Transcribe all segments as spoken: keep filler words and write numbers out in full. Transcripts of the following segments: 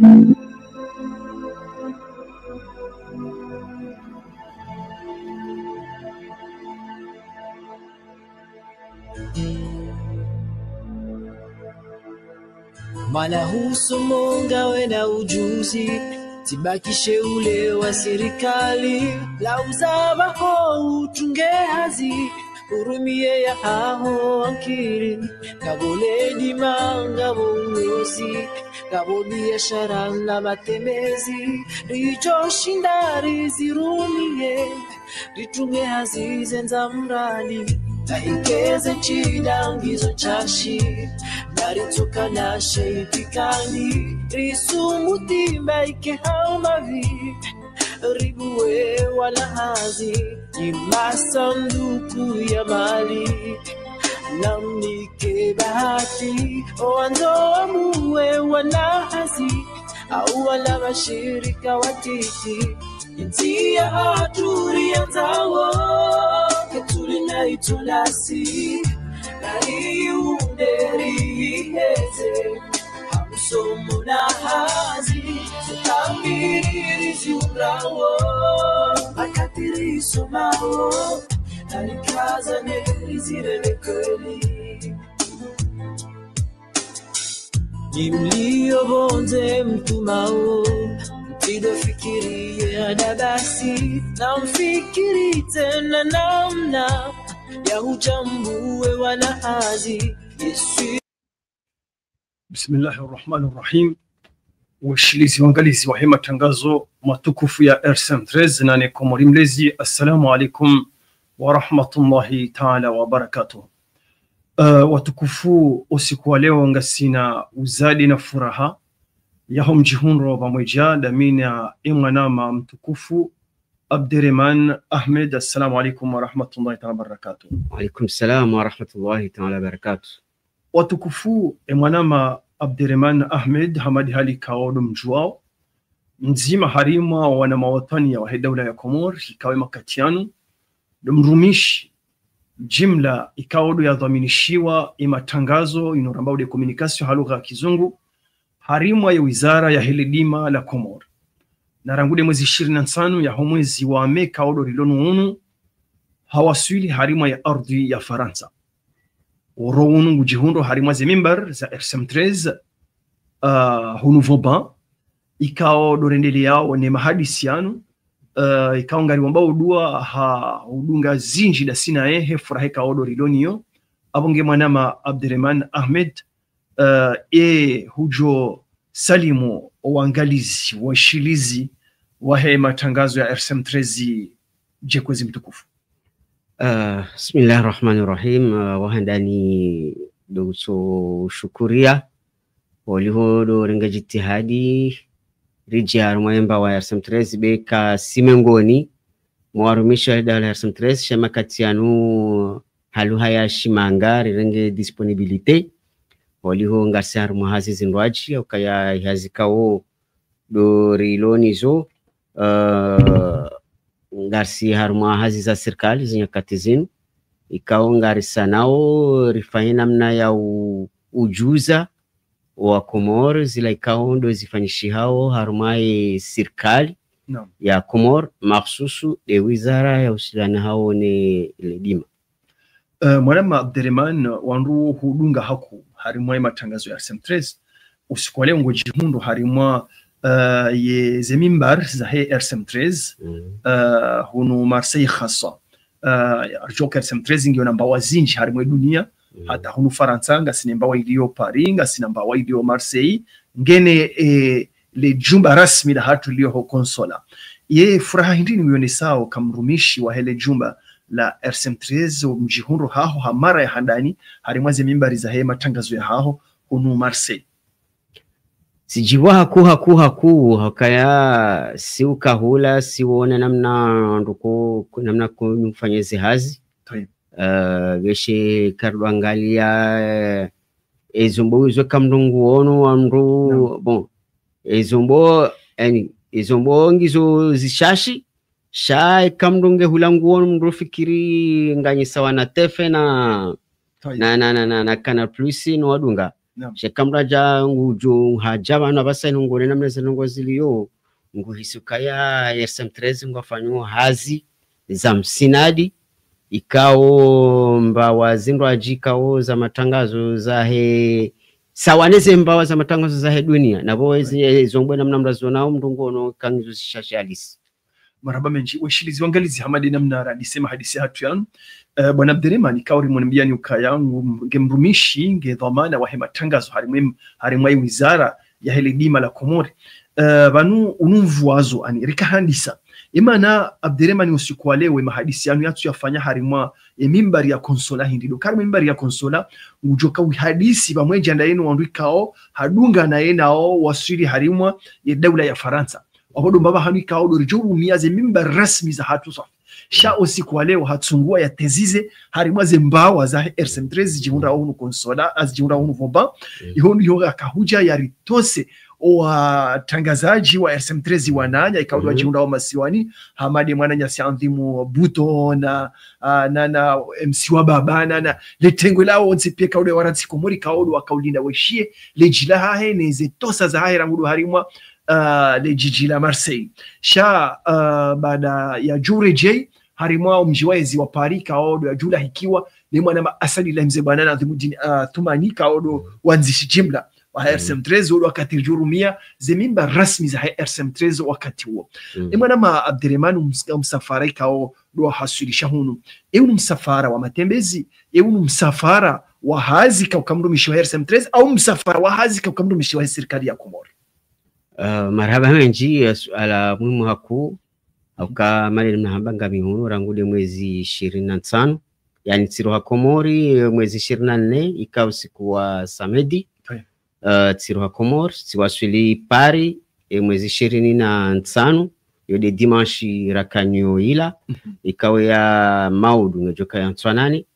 Mana husomo ngawe na ujuzi, tsibakishe ule wa sirikali, la uzaba ho utunge hazi, urumie yahaho ankili, ngapvo ledima, ngapvo ulozi, ngapvo biashara na matembezi, ridjo shinda rizirumie, ritunge hazi zendza mrali, na ikeze shida ngizo ntsashi, na ritsoka na sheipikani, risumu timba ike hau mavi, ribuwe wana hazi, ni masanduku ya mali, na mnike bahati, owandzo wamuwe wana hazi, au wala mashirika watiti, inzi ya hatru riyandzao, ketuli na itolasi, na riunde riheze, ha msomo na hazi, zitambiri riziurao, wakati risomao, na rikaza ne rizirele kweli. Ni mlio pvondze mtumao, mtsidjo fikiri ye ada basi, na mfikiri tsena namna ya uchambuwe wana hazi. Yesu. Bismillahi rahmani rahim. Washilizi wangalizi wahe matangazo matukufu ya R C M treize na ne Komori Mlezi, assalamu alaikum wa rahmatullahi taala wa barakatuh. Eh, watukufu, usiku wa leo ngasina uzadi na furaha yaho mdjihundro pvamwedja damina emwanama mtukufu Abderemane Ahmed. Assalamu alaikum wa rahmatullahi taala wa barakatuh. Wa alaikum salam wa rahmatullahi taala wa barakatuh. Watukufu, emwanama Abderemane Ahmed Hamadi hali ikao ndo mdjuwao, mdzima harimwa wanamawatwaniya wahe daula ya Komori, ikao emakati yanu ndo mrumishi jimla ikao ndo yadhwaminishiwa ematangazo, ino rambao nde communication ha lugha ya kizungu, harimwa ye wizara yahe ledima la Komori. Na rangu nde mwezi ishirini na ntsanu yaho mwezi wa mai ikao ndo rilo nu unu, hawaswili harimwa ye ardhwi ya Farantsa. Oro unu ngudjihundro harimwa ze mimbar za R C M treize, ah, hunu Vauban, ikao ndo rendeleyao ne mahadisi yanu, eh, ikao ngari wambao dua ha udunga zindji ndasi naye he furaha ikao ndo rilo nayo. Apvo nge mwanama Abderemane Ahmed, eh, e hudjo salimu owangalizi, washilizi wahe matangazo ya R C M treize, dje kwezi mtukufu. Ah, bismillahi rahmani rahim. Ah, wahandani ndo utso shukuriya, oliho ndo renga jitihadi, ridje harumwa embawa ya R C M treize, beka si mengoni mwa warumishi wahe daula ya R C M treize, sha emakati yanu ha lugha ya shimanga rirenge disponibilité. Oliho ngasi harumwa hazi zindrwadji, ukaya hazi ikao ndo rilo nazo, eh, ngasi harumwa hazi za sirikali zinyakati zinu, ikao ngarisanao rifanye namna ya u-, udjuza wa Komori zila ikao ndo zifanyishihao harumwa ye sirikali Naam. ya Komori, makhsusu nde wizara ya ushiliana hao ne ledima. Eh, mwanama Abderemane, wandru hudunga haku harimwa ematangazo ya R C M treize, usiku wa leo ngodjihundro harimwa, eh, ye ze mimbar zahe R C M treize, Mm. eh, hunu Marseille haswa. Eh, ardjuwa R C M treize ngiyo na mbawa zindji harimwa edunia, Mm. hata hunu Farantsa, ngasina mbawa iliyo Paris, ngasina mbawa iliyo Marseille, ngena, eh, le jumba rasmi lahatru liyo ho Consulat. Ye furaha hindri ni uyonesao kamrumishi wahe le jumba la R C M treize, omdjihundro haho ha mara ya handani harimwa ze mimbari zahe matangazo yahaho hunu Marseille? Sidjiwa haku, haku, haku, hakaya si ukahula, si wona namna nduko, namna kunufanya ze hazi. Tayib. Eh, beshe karudwangalia, eh, ezombo izo kamdungu ono wandru, Naam. bon, ezombo, yani, ezombo ngizo zishashi, sha kamdunge hula nguono mndru fikiri nganyisa wana T F na, Tayib. na, na, na, na, na Canal Plus no wadunga. Naam. Sheka mradja ngudjo hadja pvanu apvasa inu ngone namna ze ndrongoo ziliyo, nguhisi ukaya R C M treize ngwafanyo hazi za msinadi, ikao mbawa zindrwadji ikao za matangazo zahe, sawa neze mbawa za matangazo zahe dunia. Napvo ezi, ezo ngwe namna mrazionao mndru ngono kangizo zishashe halisi. Marahaba mendji, weshilizi wangalizi hama de namna radise mahadisi hatru yanu. Eh, bwana Abderemane, ikao rimwonambiyani ukaya ngu, nge mrumishi, nge dhwamana wahe matangazo harimwa, harimwa iwizara yahe ledima la Komori. Eh, pvanu unu mvuwazo ani rika handisa. Emana Abderemane, usiku wa leo, emahadisi yanu yatsu yafanya harimwa emimbari ya Consulat hindri do. Harimwa emimbari ya Consulat, ngudjoka uhadisi pvamwedja ndaye no wandru ikao hadungana yenao waswili harimwa ye daula ya Farantsa. Wapvo do mbapvi hanu ikao do ridjo rumia ze mimbari rasmi zahatru swafi. Sha usiku wa leo hatsunguwa yatezize harimwa ze mbawa zahe R C M treize zidjihundrao hunu Consulat, a zidjihundrao hunu Vauban. Iho ndo iho akahudja yaritose owatrangazadji wa R C M treize wananya, ikao do wadjihundrao masiwani, hama de mwananyasi Andhimu Buto na, ah, na, na M C wa Baba, na, na, le tengwe lawo wontsi pia ikao do waratsi Komori, ikao do wakaulinda weshiye ledji lahahe, neze tosa zahahe rangu do harimwa, ah, ledjidji la Marseille. Sha, ah, baada yadjo uredjei harimwa omdji wa ezi wa Paris, ikao do yadjo ulahikiwa ne mwanama Asadi la mze bwana na Adhimuddin, ah, Thumani, ikao do wandzishi jimla wa R C M treize, wo do wakati ridjo rumia ze mimbari rasmi zahe R C M treize wakati wo. Emwanama Abderemane, ums-, omsafara ikao do wahaswilisha hunu, e unu msafara wa matembezi, e unu msafara wa hazi ikao uka mrumishi wa R C M treize, au msafara wa hazi ikao uka mrumishi wa sirikali ya Komori? Ah, marahaba mendji, ya suala muhimu hakuu. Hauka mane mnahamba ngami hunu rangu de mwezi ishirini na ntsanu, yani tsiroha Komori, eh, mwezi ishirini na nne, ika usiku wa samedi. Eh, tsiroha Komori, tsiwaswili Paris, eh, mwezi ishirini na ntsanu, yo de dimanche rakanyo ila, ikao ya maudu ngedjoka ya ntswanani.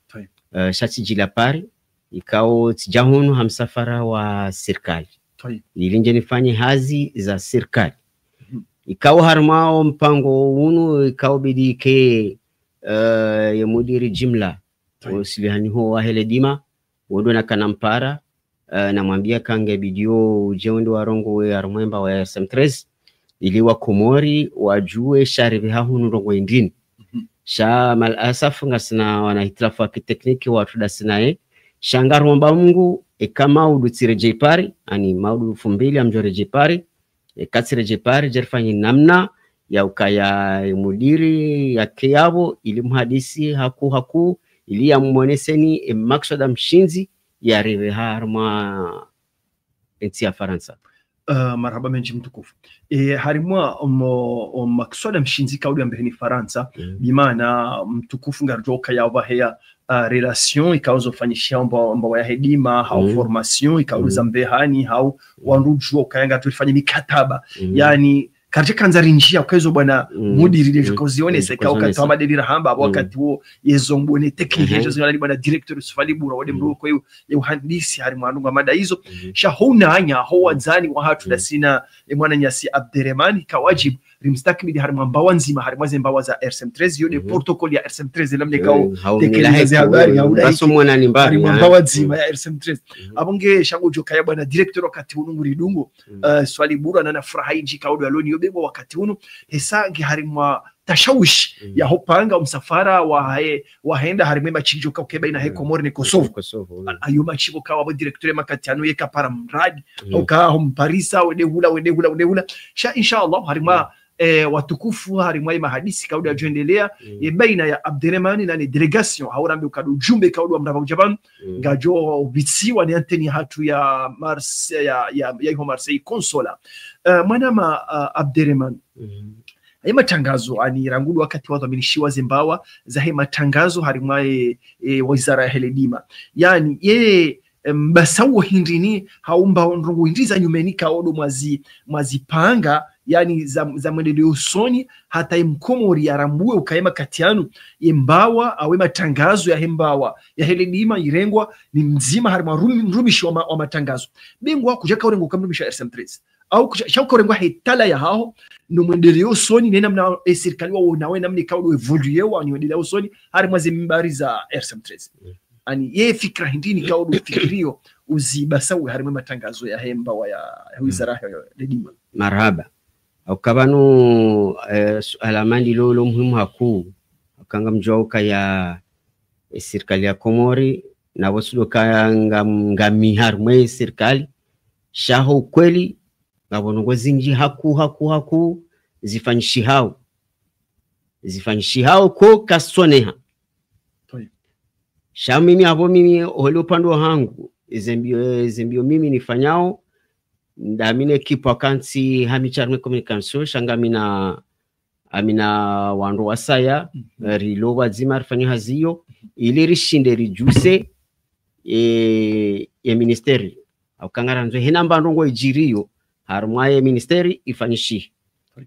Eh, sha tsidjila Paris, ikao tsidja hunu ha msafara wa sirikali. Ili ndje nifanye hazi za sirikali. Ikao harimwa ompango unu, ikao bidi ke, eh, ye mudiri jimla, osilihani ho wahe ledima, wo do nakana mpara, eh, namwambia kange bidi yo udje wende warongowe harimwa embawa ya R C M treize, ili wa Komori wadjuwe sha ripveha hunu ndrongoo hindrini. Sha mal asaf ngasina wana hitilafu wa kitekniki watru dasi naye. Sha ngaromba Mungu, eka maudu tsiredjei Paris, ani maudu mfumbili amdjo redjei Paris, eka tsiredjei Paris, dje rifanye namna ya ukaya mudiri yake yapvo, ili muhadisi hakuu hakuu, ili yamuoneseni e makswada mshindzi yaripveha harimwa entsi ya Farantsa. Eh, marahaba mendji mtukufu. Eh, harimwa omo, o makswada mshindzi ikao do yambeheni Farantsa, bimaana mtukufu ngaridjo ukaya pvaheya, ah, relation ikao zo fanyishiha mbawa, mbawa yahe dima, hau formation ikao do zambehani, hau wandru djuwa ukaya ngatsu rifanye mikataba. Yani, karidja kandza rindjia uka ezo bwana mudiri de djuka uzionesa, ikao uka towa madeli rahamba, apvo wakati wo yezo mbone tekniki, ezo zingana ni bwana directeur Yusuf Ali Bura, wo de mndru ko ye uhandisi harimwa ndrongoo mada izo. Sha ho unanya, ho wandzani wahatru dasi na, e mwananyasi Abderemane, ika wadjibu rimstakbili harimwa mbawa ndzima, harimwa ze mbawa za R C M treize, yo de protocole ya R C M treize, namna ikao tekeleza ze habari, hau raso mwana ni mbari, harimwa mbawa ndzima ya R C M treize. Apvo nge sha ngodjo kaya bwana directeur wakati unu nguridungo, eh, Swali Bura nana furaha indji ikao do yaloni yo bengwa wakati unu, hesa nge harimwa tashawushi ya hupanga omsafara wahe, wahenda harimwa ematshi djo ka uke baina he Komori ne Kosovo. Ayo matshi pvo ka wapvo directeur makati yanu yeka para mradi, uka ho mparisa, wende hula, wende hula, wende hula. Sha, inshallah, harimwa, eh, watukufu, harimwa emahadisi ikao do yadjo endelea, e baina ya Abderemane nane délégation, hau rambe uka do djumbe ikao do wamrapva udja pvanu, ngadjo ubitsiwa ne antenne yahatru ya Marse-, ya, ya, ya iho Marseille Consulat. Eh, mwanama, ah, Abderemane. Ye matangazo, ani rangu do wakati wadhwaminishiwa ze mbawa zahe matangazo harimwa e, e, wizara yahe ledima. Yani, ye, em, mbasa wo hindrini, hau mbawa ndrongoo hindri za nyumeni ikao do mwazi, mwazipanga, yani za, za mwendeleo usoni, hata ye mkomori yarambuwe ukaya emakati yanu, ye mbawa, au e matangazo yahe mbawa yahe ledima irengwa ni mdzima harimwa rumi-, mrumishi wa ma-, wa matangazo. Bengwa kudja ka urengwa uka mrumishi wa R C M treize. Au kudja, sha uka urengwa he tala yahaho, no mwendeleo usoni, ne namna e sirikali waonao e namna ikao do évoluer, wani wendelea usoni, harimwa ze mimbari za R C M treize. Ani, ye fikira hindri ni kaulu fikiriyo uzibasa uwe harimwa matrangazo ya hemba wa ya, ya wizara ya, ya ledima. Marahaba. Hauka pvanu, eh, suala mandi lo, lo muhimu hakuu, hauka ngamdjuwa ukaya, eh, sirikali ya Komori, na pvo sudo ka nga, ngami harimwa ye sirikali, sha ho ukweli, ngapvo ndrongoo zindji hakuu, hakuu, hakuu, zifanyishihao. Zifanyishihao ko kasoneha. Sha mimi apvo mimi, holi upande wahangu, ezembio, ezembio mimi nifanyao, ndami ne ekipu wakantsi hami charme communication, sha ngamina, amina wandru wasaya, rilo pvwadzima rifanye hazi iyo, ili rishinde ridjuse, e, e ministeri. Hauka ngarandzo hena mba ndrongoo idjiriyo, harimwa ye ministeri ifanyishihe.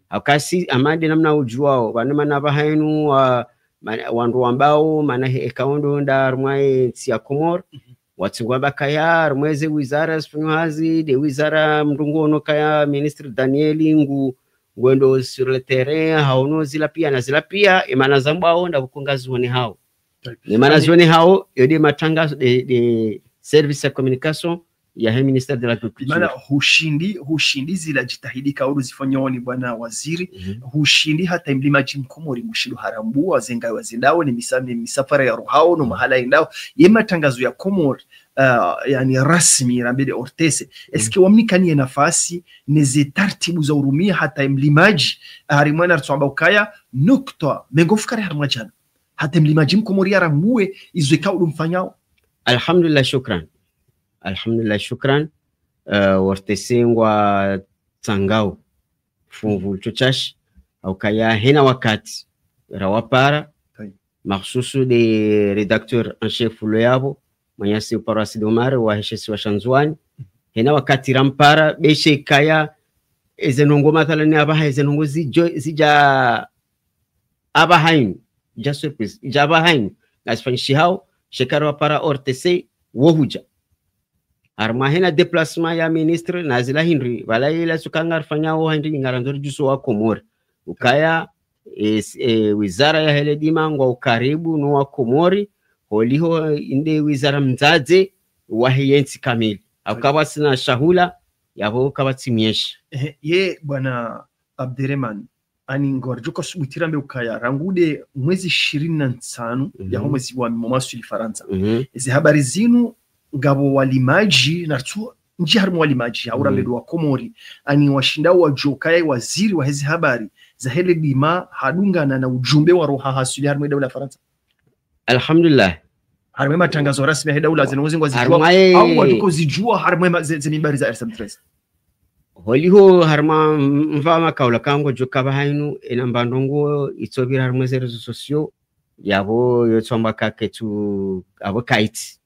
Hauka si, amade namna udjuwao, pvanu mana pvahainu wa, ma-, wandru wambao, mana he eka ondo nda harimwa ye ntsi ya Komori, watsi ngwamba kaya, harimwa eze wizara zifanyo hazi, nde wizara mndru nguono kaya, ministre Daniel ngu, ngwendo sur le terrain, haono zila pia na zila pia, emana zambwao, nda pvoko ngazionehao. Emana zionehao, yo nde matrangazo, nde, nde service ya communication, yahe ministère de l'agriculture. Mana hushindi, hushindi zila jitihadi kaulu zifanyao ni bwana waziri, hushindi hata emlimadji mkomori ngushindo harambua zenga wazendao, ne misa-, ne misafara ya rohao, no mahala yendao, ye matrangazo ya Komori, ah, yani rasmi, rambe nde O R T C. Est-ce que wamnikani ye nafasi, ne ze taratibu za urumia hata emlimadji, harimwa na ritsamba ukaya, nukta, mengo fukare harimwa djana. Hata emlimadji mkomori yarambue, izo kaulu mfanyao. Alhamdulillah, shukran. Alhamdulillah, shukran. Eh, O R T C ngwatsangao funvu litso shashi, hauka ya hena wakati rawapara, mahususu nde rédacteur en chef lo yapvo, mwananyasi uparwa Said Omar, wahe she isiwa sha Ndzuani. Hena wakati rampara, be she kaya, eze ndrongoo mathalani apvaha, eze ndrongoo zidjo, zidja apvahainu, dja surprise, idja apvahainu, ngazifanyishihao, she kari wapara O R T C, wo hudja. Harimwa hena déplacement ya ministre, na zila hindri, pvala ila suka ngarifanyao hindri ngarandzo ridjuse wa Komori. Ukaya, e, s-, e, wizara yahe ledima ngwa ukaribu no wa Komori, holiho inde wizara mdzadze wahe yentsi kamili. Hauka pvwatsina shahula, yapvo kapvatsi mieshi. Ehe, ye bwana Abderemane, ani ngwaridjo kasubuti rambe ukaya, rangu nde mwezi ishirini na ntsanu yaho mwezi wa mi mwa maswili Farantsa. Eze habari zinu, ngapvo walimadji, na ritsu, ndji harimwa walimadji, hau rambe nde wa Komori, ani washindao wadjuwe ukaya waziri waheze habari zahe ledima hadungana na ujumbe wa roha haswili harimwa edaula Farantsa. Alhamdulillah. Harimwa matrangazo rasmi yahe daula zinu ngozingwa zidjuwa. Harimwa ye- Au wadjuko zidjuwa harimwa ma-, ze, ze mimbari za R S M treize. Holiho harimwa m-, mva makaula kangodjo ka pvahainu, ena mba ndrongoo itsopvira harimwa ze réseaux sociaux, yapvo yotsamba kaketsu, apvo kaitsi.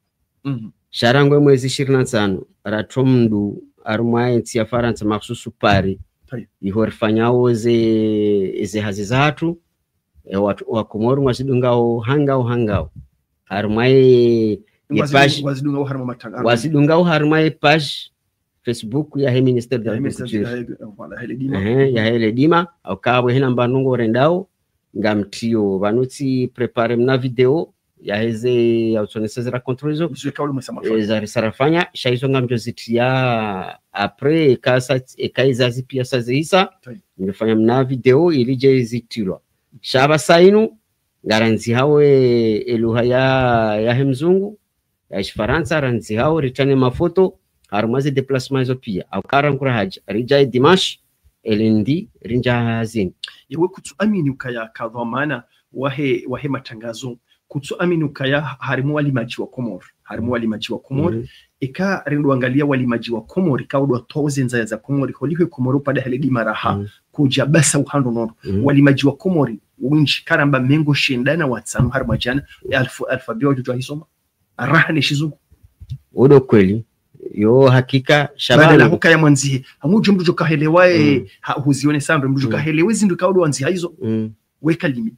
Sha rangu emwezi ishirini na ntsanu, ratso mndru harimwa entsi ya Farantsa mahususu Paris. Iho rifanyao ze, ze hazi zahatru, e, watru, wa Komori ngwazidungao hangao hangao. Harimwa ye, ye page, ngwazidungao harimwa ye page Facebook yahe ministère de l'agriculture. Yahe ledima. Ehe, yahe ledima, hauka pvo hena mba ndrongoo rendao, ngamtrio, pvanu tsi préparer mna vidéo, yaheze, ya utsonesa zira contrôle zo. Izo kaulu mwesa mafanya. E, za risarafanya, sha izo ngamdjo zitria après, eka sa, eka izazi pia sa zihisa, ngamdjo fanya mna vidéo, ili dje zitilwa. Sha pvasa inu, ngarandzihao e, e lugha ya, yahe mzungu, ya shifarantsa, randzihao, ritrane mafoto, harimwa ze déplacement zo pia. Hauka rangu rahadja, ridja e dimanche, e lundi, rindja hazini. Yewe kutsu amini ukaya kadhwamana wahe, wahe matrangazo, kutsu amini ukaya harimwa walimadji wa Komori, harimwa walimadji wa Komori, eka rendo angalia walimadji wa Komori, kaudwa toa ze ndzaya za Komori, holiho e Komori upvanda hele dima raha, kudja basa uhando nono. Walimadji wa Komori, windji karamba mengo shenda na watsanu harimwa djana, alf-, alfabia wadjudjuwa hisoma. Raha ne shizungu. Udo kweli. Yo hakika, sha pvanu. Badala hukaya mwandzihe. Hamudjo mndru djo kahelewa e, ha, huzione sambe, mndru djo kahelewe zindru kaudwa wandziha izo. We kalimi.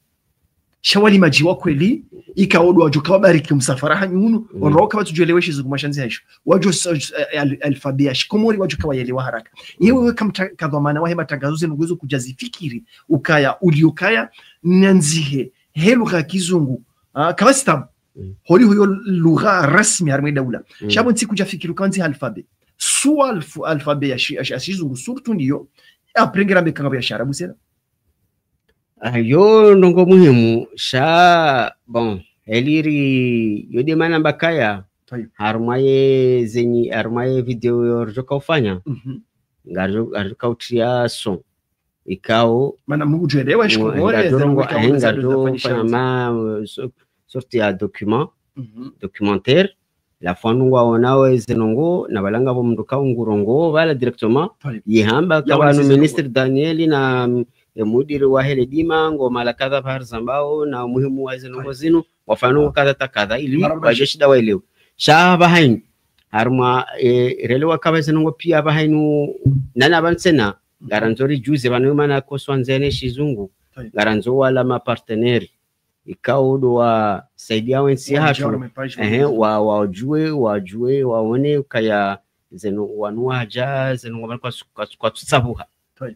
Sha walimadji wa kweli, ika odo wadjo kawabariki msafara hanyu hunu, ondro waka watsudjuelewe shizungu mashandzi haisho. Wadjo sa-, eh, al-, alfabia ya shikomori, wadjo kawayelewa haraka. Yewe weka mta-, kadhwamana wahe matrangazo zinu ngwezo kudja zifikiri, ukaya, ulio kaya, nandzihe, he lugha ya kizungu. Ah, kawasitamu. Mm. Holiho yo lugha rasmi harimwa ye daula. Mm. Sha pvo ntsi kudja fikiri ukaya ndziha alphabet. Swa alf-, alphabet ya shi-, ya shi-, ya shizungu surtout ndiyo, après ngerambe kanga ya shiarabu tsena. Ah, yo ndrongoo muhimu, sha, bon, heli ri, yo nde mana mbakaya, Tayib. Harumwa ye zenyi, harumwa ye video yo ridjoka ufanya, Mhm. ngarijo-, ngarijoka utria son. Ikao, Mana mdru udjuelewa, shiko, ngarijo rongoa, eh, ngarijo fanya ma, so-, sorte ya document, Mhm. documentaire. La fois nungu waonao eze ndrongoo, na pvala ngapvo mdru ka ungu rongoo, pvala directement, Tayib. Yehamba, ka pvanu ministre Daniel na, mm, e mudiri wahe le dima, ngo mahala kadha pvahari zambao, na muhimu wa eze ndrongoo zinu, wafanye ndrongoo kadha ta kadha, ili wadje shinda waelewe. Sha pvahanu, harumwa, eh, relewa ka pva eze ndrongoo pia pvahanu, nana pvanu tsena, ngarandzo ridjuze pvanu mana koswa ndzene shizungu, Tayib. Ngarandzo wala ma partenaire. Ikao ndo wasaidia wentsi hatru. Ehe, wa-, wadjuwe, wadjuwe, waone ukaya zinu wanu wadja, zinu ngoma kwa su-, kwa su-, kwa tsutsabuha.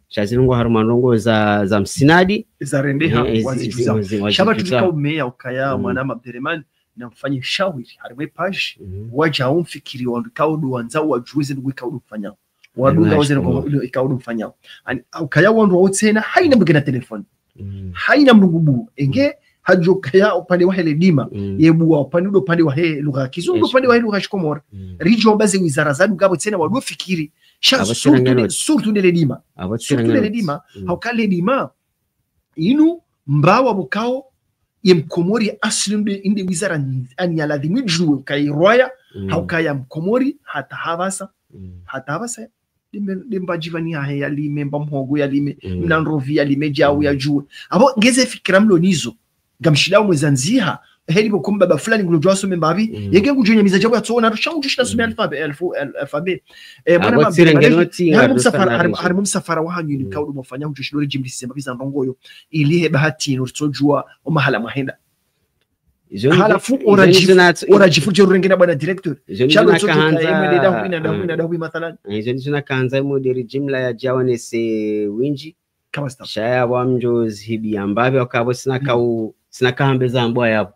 Sha zinu ngo harumwa ndrongoo za, za msinadi. Za rendeha, ehe, ezi-, wazidjuza. Ezi-, ezi-, sha pvatsu wazidjuza. Nika umeya ukaya, Mm. mwana Abderemane, na mfanye shawiri, harimwa ye page, Mhm. wadja umfikiri wandru ikao ndo wandzao wadjuwe zinu ikao ndo mfanyao. Wadunga wazenu ikao ndo mfanyao. Ani, ukaya wandru wao tsena, haina mdru ngena telefoni. Mm. Haina mdru ngubuo. Enge, Mm. hadjo kaya upande wahe le dima. Mm. Ye buwa upande ndo upande wahe lugha ya kizungu, upande wahe lugha ya shikomori. Mm. Ridjo mbaze wizara za lugha pvo tsena wadjo fikiri. Sha surtout nde, surtout nde le dima. Surtout nde le dima. Mm. Hauka le dima, inu mbawa pvo ikao, ye mkomori asili nde, nde wizara ni, ani ya ladhimu idjuwe ukaya irwaya, Mm. hauka ya mkomori, hata hapvasa, Mm. hata hapvasa, Limbe, limba djivani yahe yalime, mba mhogo yalime, Mm. mna ndrovi yalime, djau Mm. yadjuwe. Apvo ngeze fikira mlo nizo. Ngamshindao mweza ndziha. Heli pvo ko mbaba fulani ngulo djuwa some mbapvi. Mm. Yeke ngudjo nyamiza djau yatsoona, sha ngudjo shinda some Mm. alphabet, alfu-, al-, alphabet. Eh, mwana Apvo mabbe, tsirenge noti, harimwa msafara, harimwa, harimwa msafara wahanyu ni Mm. ikao ndo mwafanya ngudjo shinda uri jimlise mbapvi za ndrongoo yo. Ili he bahati inu ritsodjuwa o mahala mwahenda. Izo ni, halafu izo ni orajifu, zina-, orajifu dje rurenge na bwana directeur. Izo ni shalo zina tsoto kahandza, kaye mwende dahu ina dahu ah. ina dahu mathalan. Izo ni zina kahandza mudiri jimla yadje yaonese windji. Kama staff. Sha yapvo amdjo zihibi yambapvi wakapvo sina Mm. kau, sina kahambe zambwa yapvo.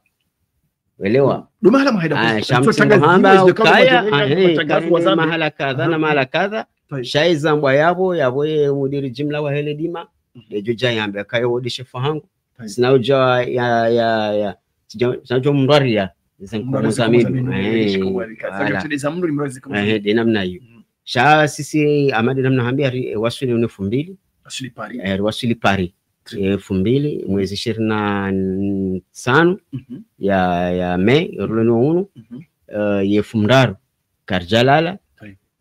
Welewa? Ndo mahala mwahenda Ah, kuzi-, sha mtsingo hamba ukaya, ah, eh, mahala kadha na mahala kadha. Sha izambwa yapvo, yapvo ye mudiri jimla wahe le dima. Mhm. Ndedjo dja yambe, kaye wo nde shefu hangu. Sina udja ya, ya, ya. Sina udja mndru aria. Ze nkomo za minu. Eh, voilà. Eh, nde namna iyo. Mm. Sha sisi, hama nde namna hambia ri, eh, waswili unu elfu mbili. Waswili Paris. Eh, ri waswili Paris. Eh, elfu mbili, mwezi ishirini na ntsanu ya, ya mai, rilo ni unu. Mhm. Eh, ye elfu mdraru. Karidjalala.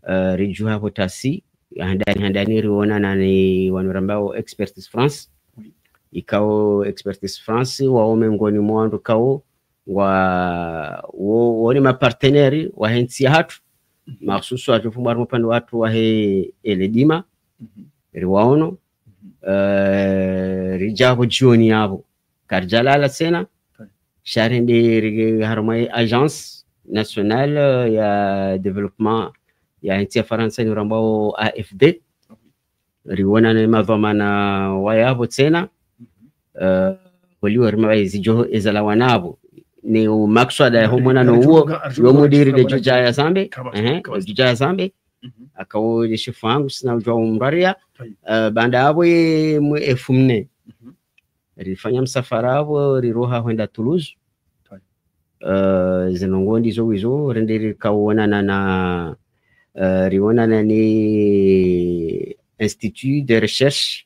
Eh, ridjuha pvo tasi, handani, handani riwonana ni wanu rambao Expertise France. Oui. Ikao Expertise France, wao mengoni mwa wandru ikao, wa, wo, wo ni mapartenaire wahe ntsi yahatru, Mhm. mahsusu wadjo fumba harimwa upande wahatru wahe le dima, Mhm. riwaono, Mhm. eh, ridja pvo djioni yapvo. Karidjalala tsena, Tayeb. Sha rende rike harumwa ye Agence Nationale ya Développement ya ntsi ya Farantsa inu rambao A F D. Riwonana ne madhwamana wayapvo tsena. Mhm. Eh, holiho rima pvayi zidjo ezalawana pvo. Ne umakswada ya ho mwonano uwo, yo mudiri ndedjo dja yazambe. Ehe, ndedjo dja yazambe. Mhm. Akao nde shefu hangu, sina udjuwa umraria. Tayeb. Eh, baanda yapvo ye mwe elfu mne. Mhm. Rifanya msafara pvo, riroha hwenda Toulouse. Tayeb. Eh, ze ndrongoo ndizo wizo, rende rikawonana na, eh, riwonana ni Institut de Recherche,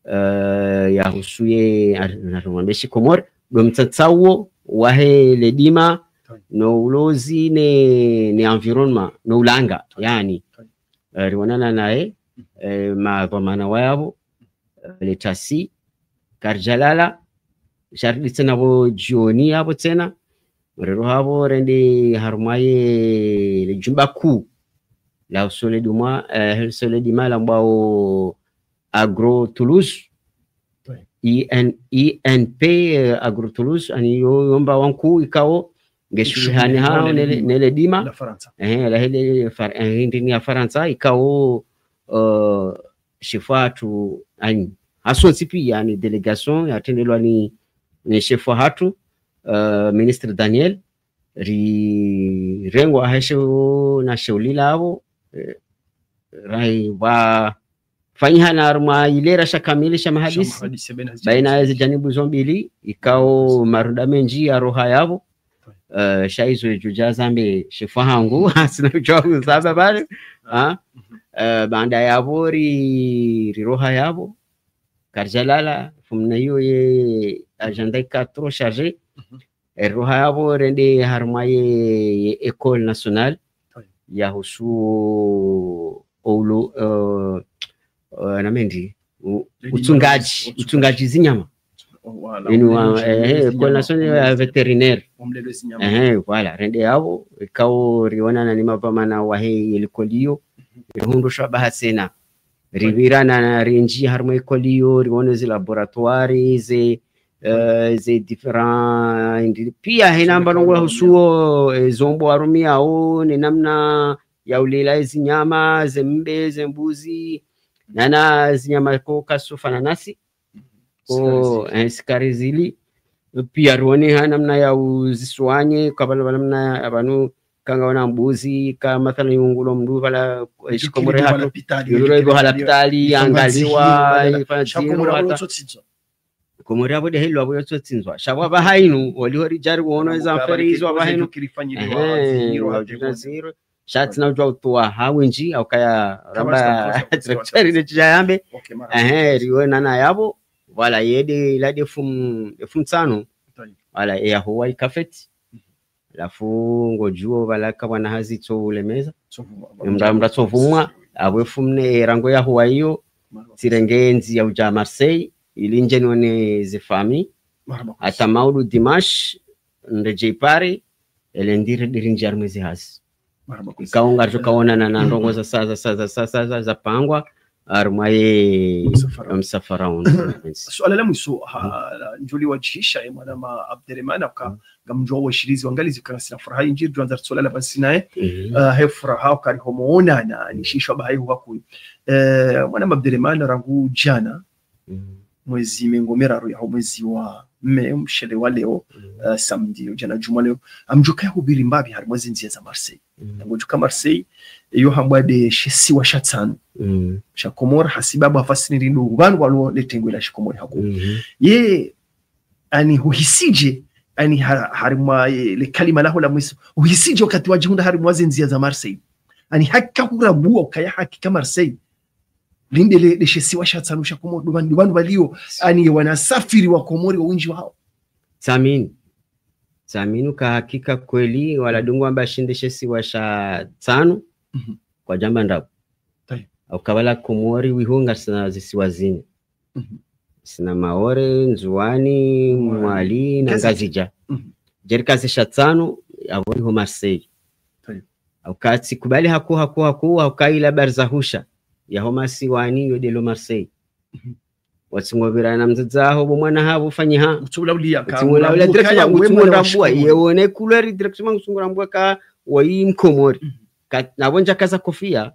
eh, yahusu ye, ar-, narumwambe shikomori, ndo mtsantsauo wahe le dima, Tayeb. No ulozi ne, ne environnement, no ulanga, Tayeb. Yani. Tayeb. Eh, riwonana naye, Mhm. Eh, madhwamana wayapvo, eh, le tasi, karidjalala, sha ridi tsena pvo djioni yapvo tsena, mrero hapvo rende harumwa ye le jumba kuu la uso le dima, eh, uso le dima lambwao Agro Toulouse, Oui. I N, I N P, eh, Agro Toulouse, ani yo, yo mbawa nkuu ikao, nge shuhulihana hao ne le, ne le dima. La Farantsa. Eh, la hele Far-, eh, ndini ya Farantsa, ikao, eh, shefu hatru, ani, hasontsi pia, ani, délégation, yatrendelwa ni, ni shefu hatru, eh, ministre Daniel, rirengwa ha sheo na sheo lila apvo, eh, rai pvwafanyiha na harumwa ilera sha kamili sha mahadisi, baina ya zijanibu zo mbili, ikao marunda mendji ya roha yapvo. Eh, sha izo idjo dja zambe shefu hangu, ntsina udjuwa uzamba pvale. Ah, eh, baanda yapvo ri, riroha yapvo, karidjalala, fumna iyo ye agenda ika trop chargé. Riroha yapvo rende harumwa ye, ye École Nationale ya husu oulo, eh, eh, namendi, u-, utsungaji, utsungaji zinyama. Inu wa, eh, École Nationale ya Vétérinaire. Eh, voilà, rende yapvo, ikao rionana ni mapvamana wahe ye likoli iyo, rihundru shabaha tsena. Ripvirana na rindji harumwa ikoli iyo, rione ze laboratoire, ze, eh, ze différents, ndi, pia hena mba ndrongoo husuo, eh, zombo warumiao, ne namna ya ulela zinyama, ze mbe, ze mbuzi, nana zinyama ko kasufanana nasi. Ko, eh, sikari zili. Pia rioneha namna ya uziswanye, kabla pvala namna ya pvanu kanga wana mbuzi, ka mathalan yungulo mndru pvala, eh, shikomori hatru, yululwa ipvo ha lapitali, yangaliwa, ifanya ziro, hata Komori apvo de hilo apvo yotsotsindzwa. Sha pvwa pvaha inu, oliho ridja riono eza mferi izo pvaha inu. Ehe, ziro, ziro. Sha tsina udjuwa utowa ha wendji, au kaya ramba directeur ne tsidja yambe. Ehe, rionana yapvo, voilà, yede, ila de fum, de fum tsano. Voilà, eya huwa ikafeti. Halafu ngodjuo pvala ka pvwana hazi tso ulemeza. Mndru, mndru atsovumwa, apvo fumne rango ya huwa iyo, tsirenge ndziya udja Marseille, ili ndje nione ze famille. Hata maudu dimanche, ndedje Paris, ele ndiri diri ndje harumwa ze hazi. Ikao ngaridjo kaonana na ndrongoo za sa, za sa, za sa, za sa, za pangwa, harumwa ye msafara unu. Suala la mwiso, ha, ndjoli wadjihisha, ye mwanama Abderemane, uka ngamdjuwa washilizi wangalizi uka ngasina furaha indji, ridjo andza ritsolala pvasi naye. Ah, he furaha uka rihomoonana, ni shishwa baha ihu pvakuu. Eh, mwanama Abderemane, rangu djana, mwezi mengo miraru yaho mwezi wa mme, mshele wa leo, eh, samedi, udjana djumwa leo. Ngamdjo kaya hupviri mbapvi harumwa ze ndziya za Marseille. Ngodjuka Marseille, iyo hambwa de she isiwa sha tsano sha Komori, hasibabu hafasi nirindo pvanu walo le tengwe la shikomori hakuu. Ye, ani huhisidje, ani ha, harumwa, eh, le kalima laho la mwiso, huhisidje wakati wadjihundra harumwa ze ndziya za Marseille? Ani hakika hurambua ukaya hakika Marseille linde le, le she isiwa sha tsano sha Komori, ndo pvanu, ndo pvanu pvaliyo, ani ye wanasafiri wa Komori wa wendji wahao. Tsamini. Tsamini uka hakika kweli, wala dungu amba shinde she isiwa sha tsano, kwadjamba ndrabo. Au ka pvala Komori wiho ngasina zisiwa zine. Sina Maore, Ndzuwani, Mwali, na Ngazidja. Djeri kazi sha tsano, apvo iho Marseille. Au ka tsikubali hakuu, hakuu, hakuu, au ka ila habari za husha yaho masiwani, yo de lo Marseille. Watsi ngopvira na mdzadze waho, bo mwana hapvo fanyiha. Utsi ulaulia ka, utsi ulaulia directement, utsi mrambua. Ye wone couleur directement, utsi mrambua ka wayi Mkomori. Ka, na pvo ndjakaza kofia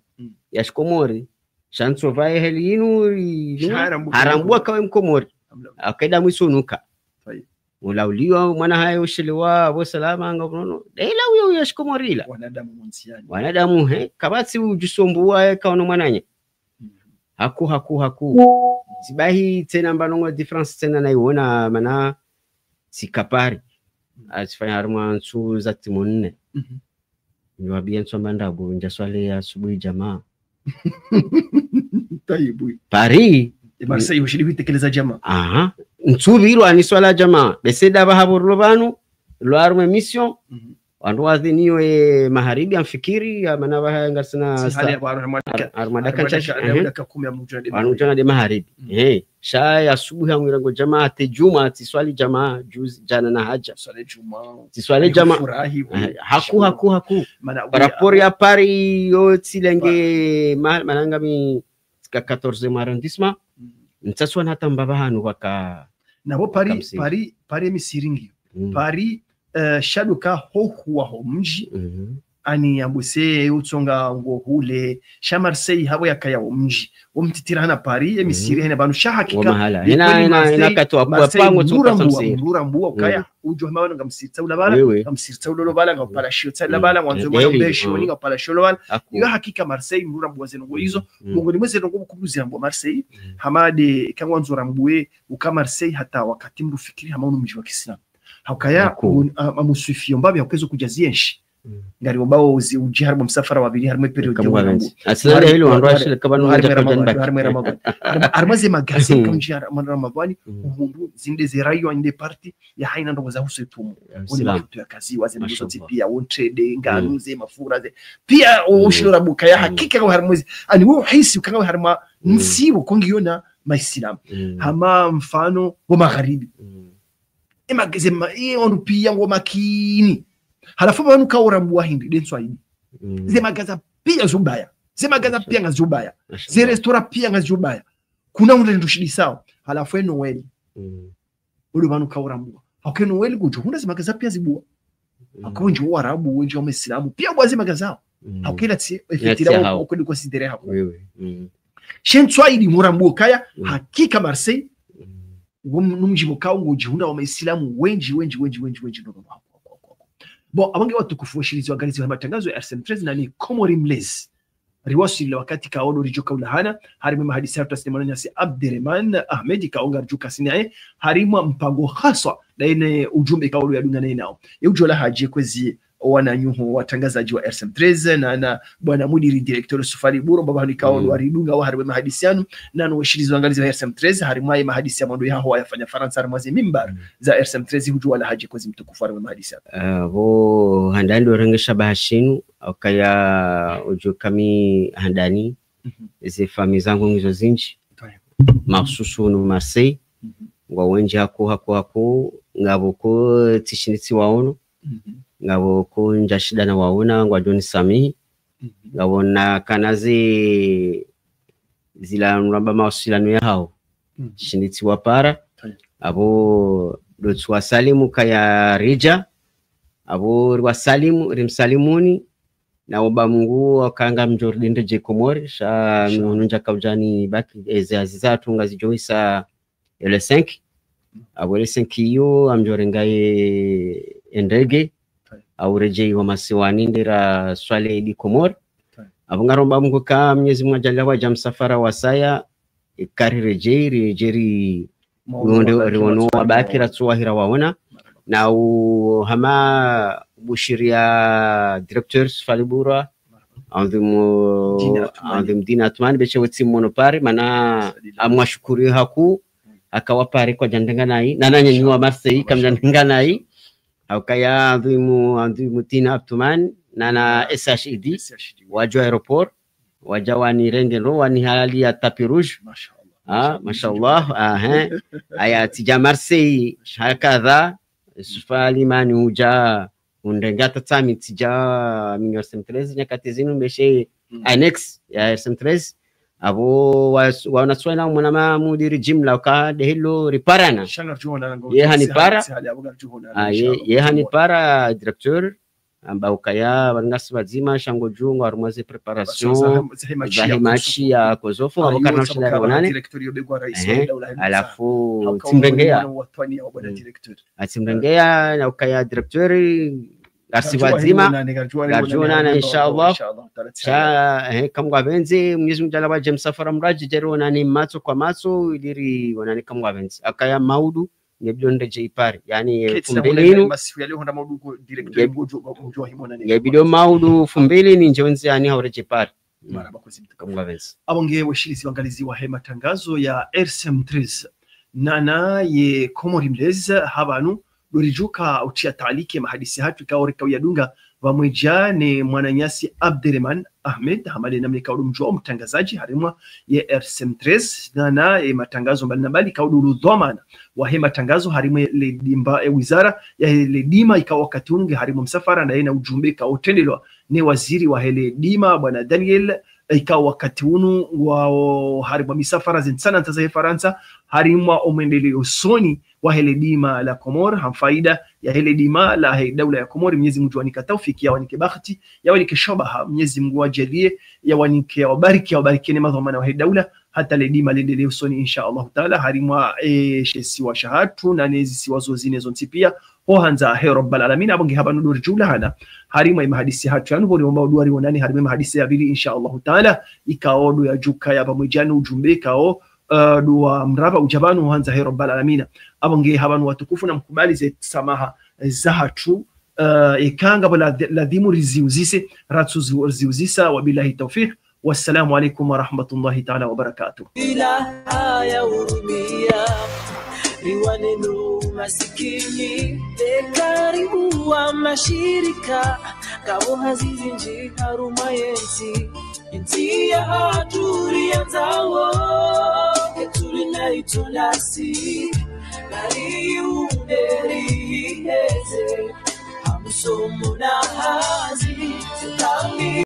ya shikomori. Sha ntsu pvaye heli inu, inu, harambua ka wayi Mkomori. Akaida mwiso nuka. Ulauliwa, mwana haye ushelewa, apvo salama, nga unono. Dela uyo uyo shikomori ila. Wanadamu, he, kapvatsi udjisumbua, he, kaono mwananya. Hakuu, hakuu, hakuu. Tsibahi tsena mba ndrongoo différence tsena nayiona mana tsika Paris. Atsifanya harumwa ntsu za timu nne. Niwambie ntsu amba ndrabo, ndja swali ya asubuhi djamaa. Paris. E Marseille, ushindi huitekeleza djamaa. Aha. Ntsu pviro ani swala djamaa. Bese da pvaha pvo rilo pvanu, lo harumwa émission. Wandru wadhiniyo ye magharibi amfikiri, ya mana pvaha ngasina harumwa dakika ntsashi, ehe. Wanu udjana de magharibi. Ehe. Sha ya asubuhi ya mwira ngo djamaa, te djumwa, tsiswali djamaa, juzi, djana na hadja. Tsiswali djamaa. Ehe. Hakuu, hakuu, hakuu. Par rapport ya Paris, yo tsilenge, ma, mana ngami tsika quatorzième arrondissement. Ntsatswa na tamba pvahanu pvaka. Na pvo Paris, Paris, Paris misiringi. Paris, eh, shaduka hohu waho mdji. ani ambuse utsonga ngo hule, sha Marseille hapvo yakaya wo mdji, wo mtitira hana Paris, ye misiri hena pvanu sha hakika. Wo mahala. Hena, hena, hena kati wa kuwa Marseille pango tsoka mrura mbuwa, samsiri. Mrura mbuwa ukaya, udjo hama pvanu ngamsiritsa ula pvala, ngamsiritsa ulo pvala, ngapvala shio tsa ula pvala, ngwandzo mwana mbesho, ngapvala shio ula pvala. Iyo hakika Marseille mrura mbuwa zeno ngo izo, mongoni mwe zeno ngo kubuzi rambuwa Marseille, hama de kangwandzo rambuwe, uka Marseille hata wakati mdru fikiri hama unu mdji wa kiislamu. Haukaya, amuswifiyo mbapvi haukezo kudja zienshi. Ngari wambao uzi udji harimwa msafara wa pvili harimwa periode ya urambu. Asila hilo wandru washile kaba nunja kwa janibaki. Harimwa Ramadhani. Harimwa ze magazi kaunji harimwa Ramadhani. Uhundu zinde ze rayon inde parti ya haina ndrongo za husu itumu. Woni mafutu ya kazi, waze mbuzo tsi pia, wontrede, nganu ze, mafura ze. Pia, ushilo rabuka ya hakika kwa harimwa zi. Ani wo hisi ukanga harimwa nsibu kongi yona maisilamu. Hama mfano, wo magharibi. Ema, ze ma, iye wandru pia ngo makini. Halafu pvanu kaura mbuwa hindri, de ntswa ini. Ze magaza pia zubaya. Ze magaza pia nga zubaya. Ze restaurant pia nga zubaya. Kuna undre ndo shidisao. Halafu e Noël. Ule pvanu kaura mbuwa. Hauke Noël ngudjo hundra ze magaza pia zibuwa. Hauke wendji wa Arabu, wendji wa Maislamu. Pia buwa ze magaza hao. Hauke ila tsi, effectivement, hao. Ukweli considéré hako. She ntswa ini mura mbuwa kaya, hakika Marseille. Wo m-, no mdji pvo kao ngodjihundra wa Maislamu wendji, wendji, wendji, wendji, wendji, no, no, no, no, no. Bon, apvo nge watukufu washilizi wangalizi wa matangazo ya R C M treize na ni Komori Mlezi. Riwaswili wakati kao ndo ridjo kaulahana, harimwa mahadisi ya twasine mwananyasi Abderemane Ahmed, kao ngaridjo kasinaye, harimwa mpango haswa, daine ujumbe kao ndo yadungana nao. Ye udjo lahadje kwezi wananyuho watangazaji wa R C M treize na, na bwana mudiri directeur Sufali Buro, mbaba hanikao ndo waridunga wa harimwa mahadisi yanu, na no washilizi wangalizi wa R C M treize, harimwa ye mahadisi ya mwando yaho wayafanya Farantsa harimwa ze mimbar za R C M treize, hudjuwa lahadje kwezi mtukufu harimwa mahadisi yanu. Ah, pvo handani ndo rengesha bahashinu, ukaya udjo kami handani, ze fami zangu ngizo zindji, mahususu no Marseille, ngwa wendji haku, haku, haku, ngapvo ko tsishindi tsiwaono, ngapvo ko ndja shinda nawaona, ngwadjo nisamihi. Ngapvo nakana ze zila nuramba mawasilano yahao. Shindi tsiwapara. Apvo ndo tsiwasalimu kaya ridja. Apvo riwasalimu, rimsalimuni. Na uba Mungu wakanga mdjo ridende dje Komori. Sha mihunu ndja kaudjani baki, eze hazi zatru ngazidjo wisa le cinq. Apvo le cinq iyo, amdjo renga ye, ye ndege, au redjei wa masiwani ndera swali idi Komori. Apvo ngaromba Mungu ka Mwenyezi Mungu adjalia wadja msafara wasaya, ikari redjei, redjei ri, rionde, riono wabaki ratsuwahira waona. Na u hama bushiria directeur Sufali Buro, Andhimu, Andhimu Dina Atumani, beshe wetsi mono pare, mana amwashukuri haku, akawa pare kwadja ndenga nayi, na nanyanyi wa Marseille, kamdja ndenga nayi, haukaya Andhimu, Andhimu Dina Atumani, na na S H I D, wadja aéroport, wadja wanirenge ndo, wanihalali ya tapis rouge. Ah, mashallah, ah, hein. Aya, tsidja Marseille, hakadha, Sufali mani udja, undrenga tatsami tsidja mini R C M treize, nyakati zinu mbeshe annexe ya R C M treize. Apvo wa, wanaswena mwana ma mudiri jimla uka dehilo riparana. Ye hanipara. Ah, ye, ye hanipara directeur. Amba ukaya, pvanu ngasi pvadzima, sha ngodjua harumwa ze préparation za he match ya Kosovo, apvo karina mshinda rionane. Halafu tsimrengeya. Atsimrengeya, na ukaya directeur, ngasi pvadzima, ngarionana, inshallah. Sha, eh, kamwe ngapvendze, Mwenyezi Mungu adjalia wadje msafara mradji, dje rionane matso kwa matso, ili rionane kamwe ngapvendze. Akaya maudu, nge bidon redjei pare. Yani, fumbili inu. Nge bidon maudu fumbili ni ndjo ndzi yani hau redjei pare. Marahaba kwezi mtukufu. Kamwe ngapvendze. Apvo nge washilizi wangalizi wa he matangazo ya R C M treize. Nana ye Komori Mlezi, hapvanu, ndo ridjo ka utria taaliki ye mahadisi hatru ikao rika uyadunga, pvamwedja ne mwananyasi Abderemane Ahmed, hama de namna ikao ndo mdjuwa mtangazaji, harimwa ye R C M treize, nana ye matangazo mbali na mbali ikao ndo ludhwamana wa he matangazo harimwa le dimba, e wizara ya he le dima ikao wakati unu nge harimwa msafara, na yena ujumbe ikao utrendelwa ne waziri wa he le dima, bwana Daniel, ikao wakati unu ngwao harimwa misafara ze ntsanantsa zahe Farantsa, harimwa omwendeleo usoni wahe le dima la Komori, ha faida yahe le dima lahe daula ya Komori. Mnyezi Mungu yawanike taufiki, yawanike bahati, yawanike shabaha. Mnyezi Mungu yawajaaliye, yawanike, yawabariki, yawabariki ne madhwamana wahe daula, hata le dima lendelee usoni, insha Allahu taala, harimwa, eh, she isiwa shahatru, na ne zisiwa zo zine zontsi pia, ho handza he Rabbal Alamin. Apvo nge hapvanu ndo ridjo ulahana harimwa ye mahadisi yahatru yanu, pvo riomba udua rionane harimwa ye mahadisi ya pvili, insha Allahu taala, ikao ndo yadjo ukaya pvamwedja no ujumbe ikao, eh, ndo wa mraba udja pvanu ho handza he Rabbal Alamin. Apvo nge hapvanu watukufu, na mkubali ze samaha, eh, zahatru, eh, eka ngapvo la-, ladhimu riziuzise, ratsu zi-, riziuzisa, wabillahi tawfiq. Wassalamu alaikum warahmatullahi taala wabarakatuh. Ila haya urumia, riwane no masikini, e karibu wa mashirika, ngapvo hazi zindji harumwa ye ntsi, ntsi yahatru riyandzao, ketuli na itondasi, nari umbe riheze, ha msomo na hazi, kami